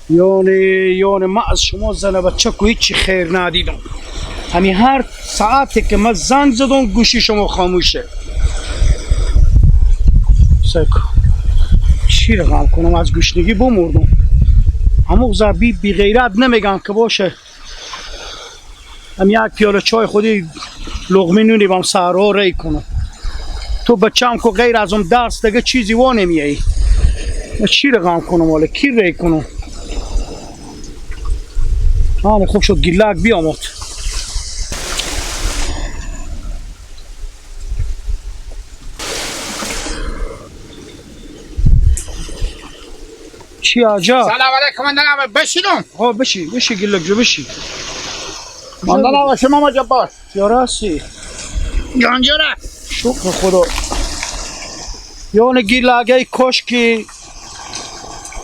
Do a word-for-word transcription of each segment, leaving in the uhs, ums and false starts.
یعنی، یعنی ما از شما زن بچه کو هیچی خیر ندیدم. همی هر ساعتی که ما زنگ زدم گوشی شما خاموشه. سکو. چی رقم کنم، از گشنگی بمردم. همو زبی بی غیرت نمیگم که باشه. هم یک پیاله چای خودی لقمه نونی بام سهرا ری کنم. تو بچم کو غیر از اون درس دگه چیزی وا نمیایی. چی رقم کنم، والا کی ری کنم؟ آنه خوب شد گیلک بیامد. چی آجا؟ سلام علیکم، ماندن آقا، بشینم. ها، بشی، بشی گیلک جو، بشی. ماندن آقا، شما ما جبار. یا راستی. جان جره. شکر خدا. یعنی گیلک اگه کاش که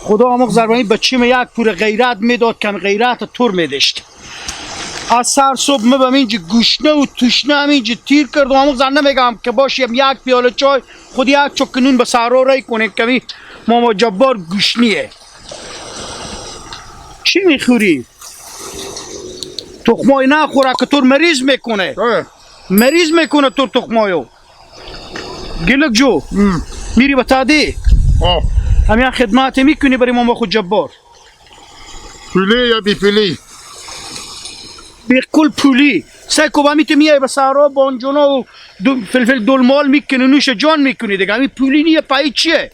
خدا آموخ زربانی بچی می یک پور غیرت میداد، کم غیرت تور میدشت. از سر صبح می بم اینجی گشنه و تشنه هم اینجی تیر کرد و آموخ زن نمیگم که باشیم یک پیاله چای خود یک چک نون به سهرا ری کنه، کمی ماما جبار گشنیه. چی میخوری؟ تخمای نخوره که تو رو مریض می‌کنه. آه. مریض می‌کنه تو تخمایو. گیلک جو. ام. میری به تادی. آه. همین خدمت می‌کنی برای ماما خود جبار. پولی یا بی پولی؟ بالکل پولی. سعی کو با می‌تونی میای به سهرا بانجونا و دو-، فلفل دلمال می‌کنی، نوش جان می‌کنی دیگه. همین پولی نیه، پایی چیه؟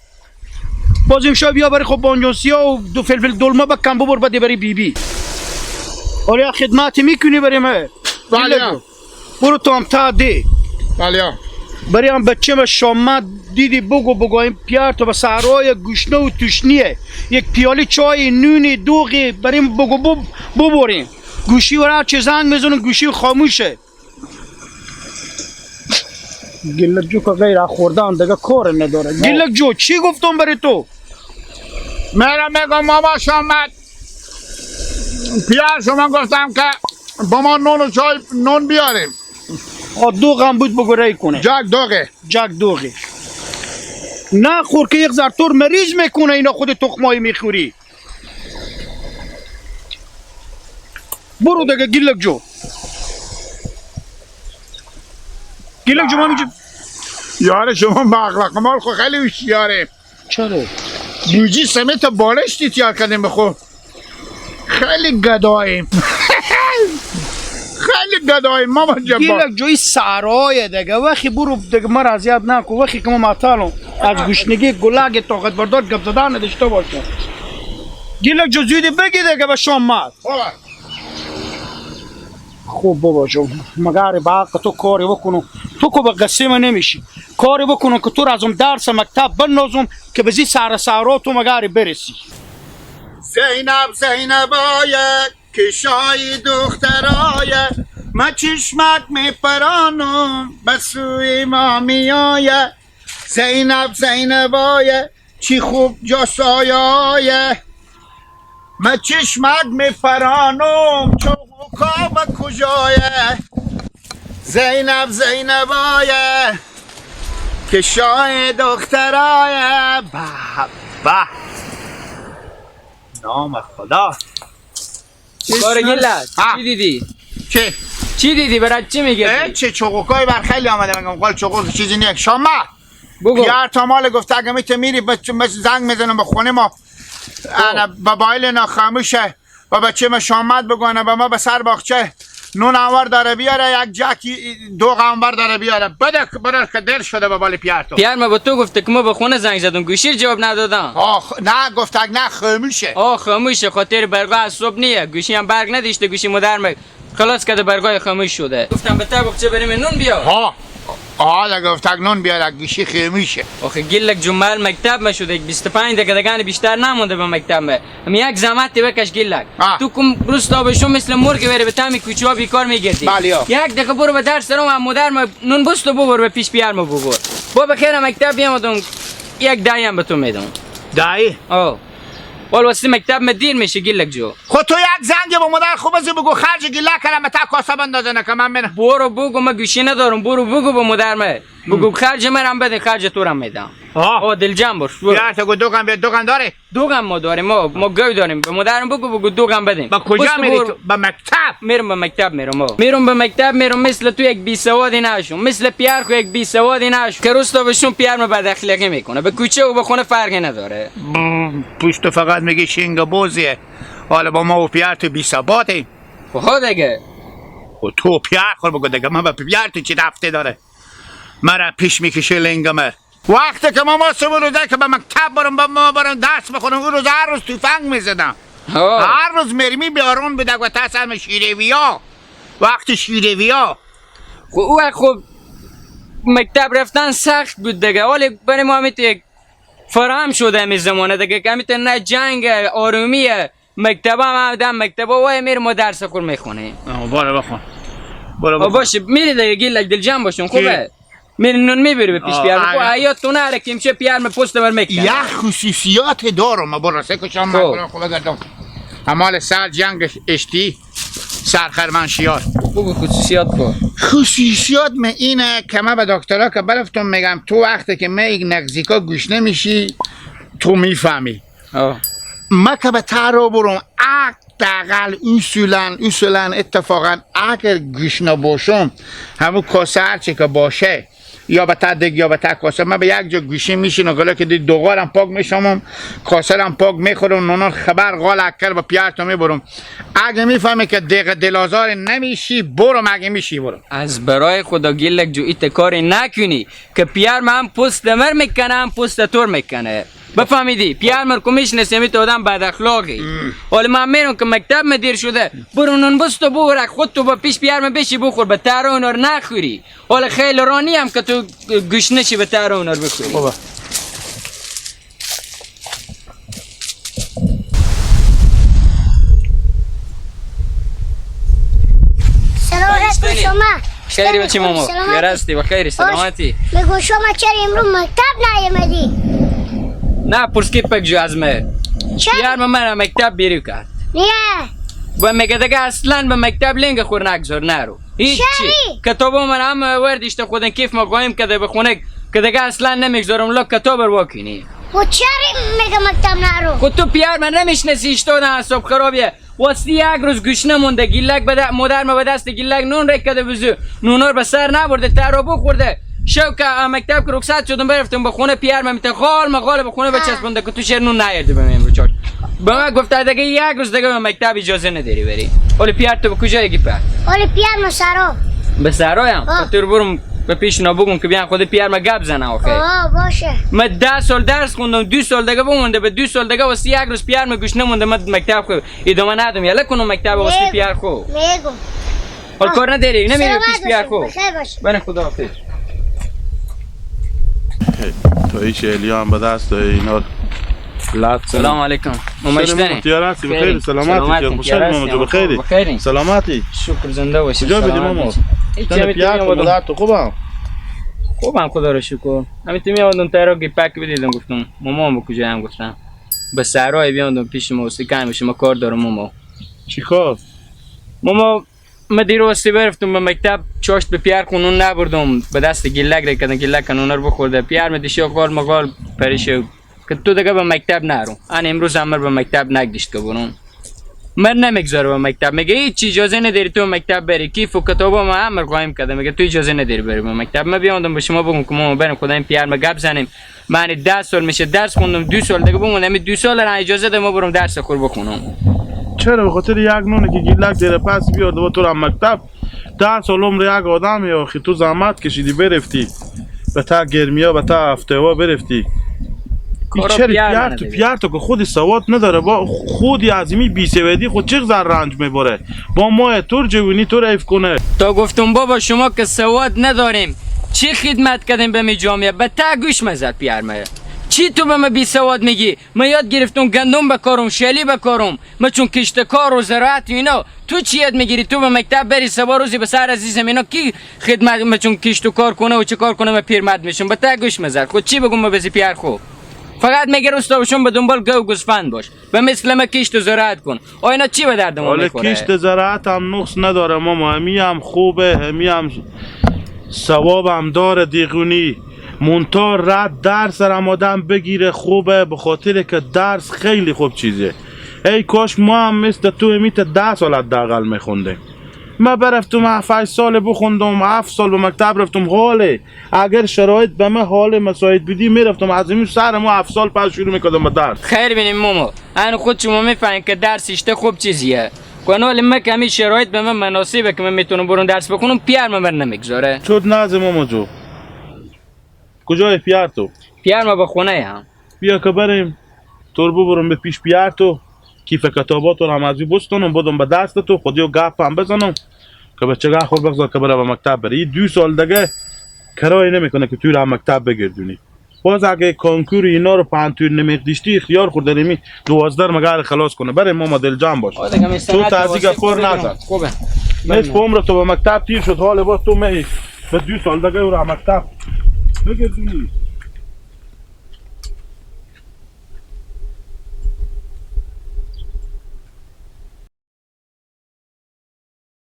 بازم شو بیا بری خب بانجان سیاه و دو فلفل دلمه بکن ببر بده بری بی بی. آره، خدمت می‌کنی بری من. بله. برو تو هم تا ده. بله. بری هم بچه به شامت دیدی بگو، بگو این پیار تو به سهرای گشنه و تشنیه. یک پیالی چای نونی دوغی بریم بگو بب-، ببریم. گوشی ور هر چه زنگ می‌زنه گوشی خاموشه. گیلک جو که غیر از خوردن دیگه کار نداره. گیلک جو، چی گفتم بری تو؟ میرم میگم ماما شامت. پیار شما گفتم که با ما نون و چای، نون بیاریم. آ، دوغم بود بگو ری کنه. جک دوغه. جک دوغی. نه خور که یک ذره تو رو مریض می‌کنه، اینا خود تخمایی می‌خوری. برو دیگه گیلک جو. گیلک جو، من می‌گم. یاره شما مغلق مال خو خیلی هوشیاره. چرا؟ گوجی سمیت بالشتی تیار کردیم به خو. خیلی گداییم. خیلی گداییم ماما جبار. گیلک جوی سرایه دیگه. وخی برو دیگه، ما را اذیت نکو. وخی که ما معطلم. از گشنگی گلگ طاقت بردار گپ زدن نداشته باشه. گیلک جو زودی بگی دیگه به شام مد. بابا. خب بابا جون، مگر به حق تو کاری بکنم. تو که به قصه من نمیشی. کاری بکنم که تو را از اون درس مکتب بندازم که به زی سر سرا تو مگری برسی. زینب زینبایه، کشای دخترایه، ما چشمک میپرانم، به سوی ما میایه. زینب زینبایه، چی خوب جا سایایه. من چشمک میپرانم، چوکا به کجایه؟ زینب زینبایه، که شاه دخترایه. به به. نام خدا. کار گیلک. آه. چی دیدی؟ چی؟ چی دیدی؟ برات چی میگه؟ اه، چه چوکای بر خیلی آمده، می‌گم، قال چوکو چیزی نیه. شما بگو. پیار تا مال گفته اگه می‌ته میری بچ-، بچ زنگ می‌زنم به خونه ما. خب. انا موبایل اینا خاموشه. و بچه ما شامت بگونه به ما به سر باغچه. نون انور داره بیاره، یک جاکی دوغ انور داره بیاره. بده که برار که دیر شده به بال پیار تو. پیار ما به تو گفته که ما به خونه زنگ زدم، گوشی جواب ندادن. آه، خ-، نه، گفتک نه، خاموشه. آه، خاموشه، خاطر برقا از صبح نیه. گوشی هم برق نداشته، گوشی مادر ما خلاص کرده، برقای خاموش شده. گفتم به تا باغچه بریم نون بیار. ها. آه، دا گفتک نون بیار، گوشی خاموشه. آخه گیلک جو مال مکتب ما شده، یک بیست و پنج دقیقه دگان بیشتر نمونده به مکتب ما. هم یک زحمتی بکش گیلک. آه. تو کم روستا به شو مثل مرغ بره به تمی کوچه ها بیکار می‌گردی. بله، آه. یک دقیقه برو به درس رو، هم مادر ما نون بست و ببر به پیش پیار ما ببر. با بخیر مکتب بیامدم، یک دهی هم به تو می‌دم. دهی؟ آه. وال واسه مکتب ما دیر می‌شه گیلک جو. خو تو یک زنگ به مادر خو بزن بگو خرج گیلک کرم تا کاسه بندازه نکه من منم. برو بگو، من گوشی ندارم، برو بگو به مادر ما. بگو خرج مرم بده، خرج تو رم می‌دم. آه. آه، دلجم باش، برو. پیار تو گو دوغم بیا، دوغم داره؟ دوغم ما داریم، ما، ما گاو داریم. به مادرم بگو، بگو دوغم بدیم. به کجا بس میری بور. تو؟ به مکتب؟ میرم به مکتب میرم، آه. میرم به مکتب میرم، مثل تو یک بی‌سوادی نشم، مثل پیار خو یک بی‌سوادی نشم که روستا بشم پیار ما بد اخلاقی می‌کنه. به کوچه و به خونه فرقی نداره. بوم، پوش تو فقط میگی شینگ بازیه. حالا با ما و پیار تو بی‌سوادی. خب دیگه. و تو پیار خور بگو دیگه، من به پیار تو چی رفته داره؟ مرا پیش می‌کشه لنگمه. وقتی که ما، ما صبح روزه که به مکتب برم، به ما برم درس بخونم، اون روز هر روز تفنگ می‌زدم. ها. هر روز مرمی بیارون بودک و تاسم شیرویا. وقت شیرویا. خب، او وقت خب مکتب رفتن سخت بود دیگه. حالی برای ما همیت یک فراهم شده همی زمانه دیگه، که همیت نه جنگ، آرومی، مکتب هم، هم دم مکتب وای میرم و درس خور می‌خونیم. آه، برو بخون. برو آه، بخون. باشه، میری دیگه، گیلک دلجم باشون، خوبه؟ میری نون می‌بری به پیش آه، بیار. خب، آره. حیات تو نره که می‌شه پیار من پست بر می‌کنه. یک خصوصیات دارم، ما برسه کشم خب. مکران خدا گردم. همال سر جنگ اشتی، سر خرمنشیار. بگو خصوصیات کو. خصوصیات من اینه که من به دکترا که برفتم می‌گم تو وقتی که من یک نغزیکا گوش نمی‌شی، تو می‌فهمی. آه. من که به ترا برم، حداقل اصولاً، اصولاً اتفاقاً اگر گوش نباشم، همون کاسه هرچی که باشه، یا به ته دگ یا به ته کاسه، من به یک جا گوشی میشینم، گله که دی دوغالم پاک میشمم، کاسه هم پاک میخورم، نونان خبر غال اکر به پیار تو میبرم. اگه میفهمی که دیگه دلازار نمیشی، برم، اگه میشی برم. از برای خدا گیلک جو ایت کاری نکنی که پیار من هم پست مر می‌کنه، هم پست تور می‌کنه. بفهمیدی؟ پیار مر کو میشناسی، همی تو آدم بد اخلاقی. ام. حالا من میرم که مکتب من دیر شده، برو نون بست و بورک، خود تو با پیش پیار من بشی بخور، به تهران رو نخوری. حالا خیلی رانی هم که تو گوش نشی به تهران رو بخوری. خوبه. سلام علیکم شما. خیری بچی ماما. سلامتی. یارا هستی، بخیری، خوش. سلامتی. میگو شما چرا امرو مکتب نیامدی؟ نه، پرس کی پک جو از مه. چرا؟ یار، من مرا مکتب بیرو کرد. نیه. و میگه دیگه اصلاً به مکتب لنگ خور نگذار، نرو. هیچ چی. چری؟ کتابا من همه وردیشته خودن کیف ما قایم کده به خونه که دیگه اصلاً نمیگذارم لا کتاب رو واکنی. و چری میگه مکتب نرو؟ خود تو پیار من نمیشناسی، اشتادن اعصاب خرابیه. واستی یک روز گوش نمونده، گیلک به د-، مادر ما به دست گیلک نون رک کده بزو. نونور به سر نبرده، تر رو بخورده. شو که اه مکتب که رخصت شدم برفتم به خونه، پیار من میته غال ما غال به خونه بچسبونده که تو چر نون نیردی به من امرو چاش. به من گفته دیگه یک روز دیگه به مکتب اجازه نداری بری. ولی پیار تو به کجا گی پر؟ ولی پیار ما سرا. به سرایم؟ آه. خاطر برم به پیش اینا بگم که بیان خود پیار ما گپ زنه آخه. آه، باشه. من ده سال درس خوندم، دو سال دیگه بمونده، به دو سال دیگه واسه یک روز پیار ما گوش نمونده، من مکتب خو ادامه ندم. یلا کنم مکتب واسه می‌گم. پیار خو. می‌گم. حال کار نداری، نمیری پیش پیار خو. سلامت باشی، بخیر باشی. بنه خدا حافظ. تو ایش الیا هم به دست اینا لات. سلام علیکم. ماما اشتنی. سلام، تیار هستی؟ بخیر، سلامتی، سلامتی، تیار، خوشحال تیار ماما جو، هستی؟ بخیری؟ بخیری. سلامتی. شکر، زنده باشی. کجا بیدی سلامت ماما؟ باشی. هیچ، تنه پیار تو، خدا تو خوبم؟ خوبم، خدا رو شکر. همی تو میادون تیرا گی پک بدیدم، گفتم ماما هم به کجا هم گفتم. به سرای بیادون پیش ما، واسه کم شما کار دارم ماما. چی کار؟ ماما، من دیروز برفتم به مکتب، چاشت به پیار خو نون نبردم، به دست گیلک ره کردن، گیلک نون رو بخورده. پیار می دیشی غال مغال پریشه که تو دیگه به مکتب نرو. ان امروز هم مر به مکتب نگدیشت که برم. مر نمیگذاره به مکتب، میگه هیچ چی اجازه نداری تو به مکتب بری. کیف و کتابا ما همه قایم کرده، میگه تو اجازه نداری بری به مکتب. من بیامدم به شما بگم که ما بریم خدا این پیار ما گپ زنیم. من ده سال می‌شه درس خوندم، دو سال دیگه بمونم، این دو سال را اجازه ده ما برم درس خور بخونم. چرا؟ به خاطر یک نونی که گیلک دیر پس بیارد و تو را مکتب، ده سال عمر یک آدمی آخی تو زحمت کشیدی برفتی، به تا گرمیا، به تا هفته ها برفتی. این کارا چرا پیار پیار تو، نده. پیار تو که خودی سواد نداره، با خودی از این بی‌سوادی خود چقدر رنج می‌بره. با ما تو رو جوونی تو رو حیف کنه. تا گفتم بابا شما که سواد نداریم، چی خدمت کردیم به می جامعه؟ به ته گوش مزد پیار مه. چی تو به من بی‌سواد میگی؟ من یاد گرفتم گندم بکارم، شلی بکارم، من چون کشتکار و زراعت و اینا. تو چی یاد میگیری؟ تو به مکتب بری، سبا روزی به سر عزیزم اینا کی خدمت من چون کشت و کار کنه و چه کار کنه؟ من پیرمرد میشم، به ته گوش مزد. خود چی بگم من بزی پیار خو؟ فقط میگه روستا بشم به دنبال گو و گوسفند باش. به مثل ما کشت و زراعت کن. آ، اینا چی به درد ما حالا می‌خوره؟ کشت زراعت هم نقص نداره ماما، همی هم خوبه، همی هم ثواب هم داره دیگونی. مونتور رد درس را آدم بگیره خوبه، به خاطر که درس خیلی خوب چیزه. ای کاش ما هم مثل تو امیت ده سال حداقل میخوندیم. ما برفتم هفت سال بخوندم، هفت سال به مکتب رفتم. حاله اگر شرایط به من حال مساعد بدی، می‌رفتم از این سر ما هفت سال پس شروع می‌کردم به درس. خیر بینیم ماما، این خود شما می‌فهمید که درس ایشته خوب چیزیه. کنال من کمی شرایط به من مناسبه که من می‌تونم برون درس بخونم، پیار من بر نمیگذاره. چود نازه ماما جو. کجای پیار تو؟ پیار ما به خونه هم. بیا که بریم. تور ببرم به پیش پیار تو. کیف کتاباتو هم از بستونم، بدم به دست تو، خودی و گپ هم بزنم. که بچگه خود بگذار که بره به مکتب بره. این دو سال دیگه کرای نمی‌کنه که توی را مکتب بگردونی. باز اگه کنکور اینا رو پنتون نمیخدیشتی، اختیار خورد دریمی دوازده مگه رو خلاص کنه. بره ماما دلجان باش. آه، دیگه می تو سند تازی دوازده گفار خورده نزن. کنم. خوبه. نصف عمر تو به مکتب تیر شد، حال باز تو می به دو سال دیگه رو مکتب بگردونی.